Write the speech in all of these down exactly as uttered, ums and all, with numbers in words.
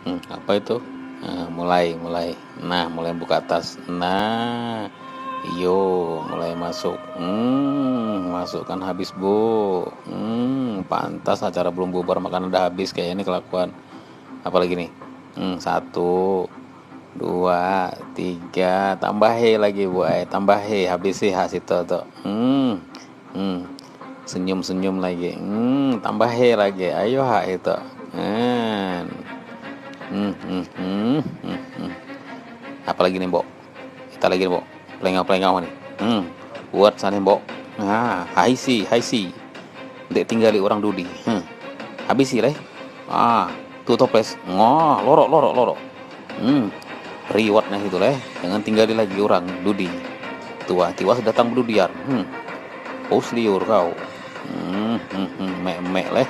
Hmm, apa itu? Nah, mulai, mulai. Nah, mulai buka tas. Nah, iyo, mulai masuk. Hmm, masukkan habis, Bu. Hmm, pantas acara belum bubar makan udah habis kayak ini kelakuan. Apa lagi nih? Hmm, satu, dua, tiga, tambahi lagi, Bu. Eh, tambahi, habisi ha situ tuh. Hmm. Hmm. Senyum-senyum lagi. Hmm, tambahi lagi. Ayo ha itu. Hmm. Hmm, hmm, hmm, hmm, hmm. Apa lagi nih, Mbok? Kita lagi nih, Mbok. Pelengau-pelengau nih. Hmm. Buat sana, Mbok. Nah, haisi, haisi. Dek tinggali orang dudi. Hmm. Habisi leh. Ah, tu toples. Ngoh, lorok, lorok, lorok. Hmm. Rewardnya itu leh. Jangan tinggali lagi orang dudi. Tua tiwas datang berdudian. Hmm. Paus liur kau. Hmm, hmm, hmm. Mek-mek leh.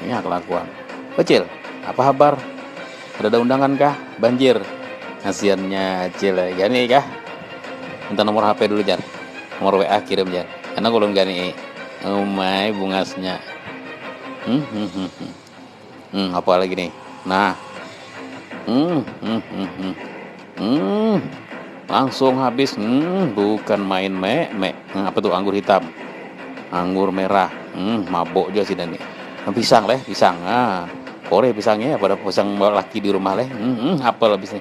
Ini kelakuan. Kecil, apa habar? Ada, ada undangan kah? Banjir. Kasiannya Acil ya. Gani kah? Minta nomor H P dulu, Jan. Nomor W A kirim, Jan. Karena ulun gani. Umai bungasnya. Hmm, hmm, hmm, hmm. Hmm, apa lagi nih? Nah. Hmm, hmm, hmm, hmm. Hmm. Langsung habis. Hmm, bukan main, Mek, Mek. Hmm, apa tuh? Anggur hitam. Anggur merah. Hmm, mabok juga sih nih. Hmm, pisang leh, pisang. Ah. Kore pisangnya pada pisang laki di rumah leh. Hmm, hmm, apel habis nih.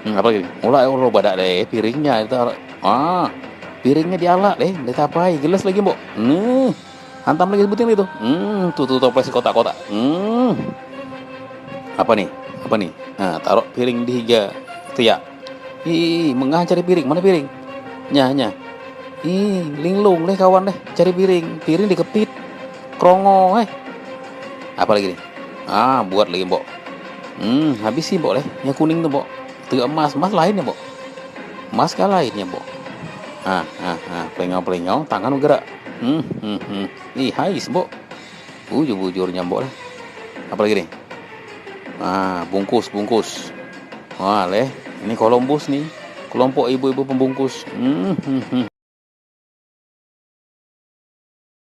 Hmm, apa lagi? Ulah, ulah badak deh piringnya itu. Ah, piringnya dialak deh, ditapai. Gelas lagi, Mbok. Nih. Hantam lagi sebuting itu. Hmm, tuh, tuh, toples kotak-kotak. Hmm. Apa nih? Apa nih? Nah, taruh piring di higa. Itu ya. Ih, mengah cari piring. Mana piring? Nya, nya. Ih, linglung leh kawan leh. Cari piring. Piring dikepit. Krongo, eh. Apa lagi nih? Ah, buat lagi, Mbok. Hmm, habis sih, Mbok leh. Yang kuning tuh, Mbok. Tuh emas, emas lain ya, Mbok. Emas kah lain ya, Mbok. Ah, ah, ah, pelengau-pelengau, tangan bergerak. Hmm, hmm, hmm. Ih, hais, Mbok. Bujur-bujurnya, Mbok leh. Apa lagi nih? Ah, bungkus, bungkus. Wah, leh. Ini Columbus nih. Kelompok ibu-ibu pembungkus. Hmm, hmm, hmm.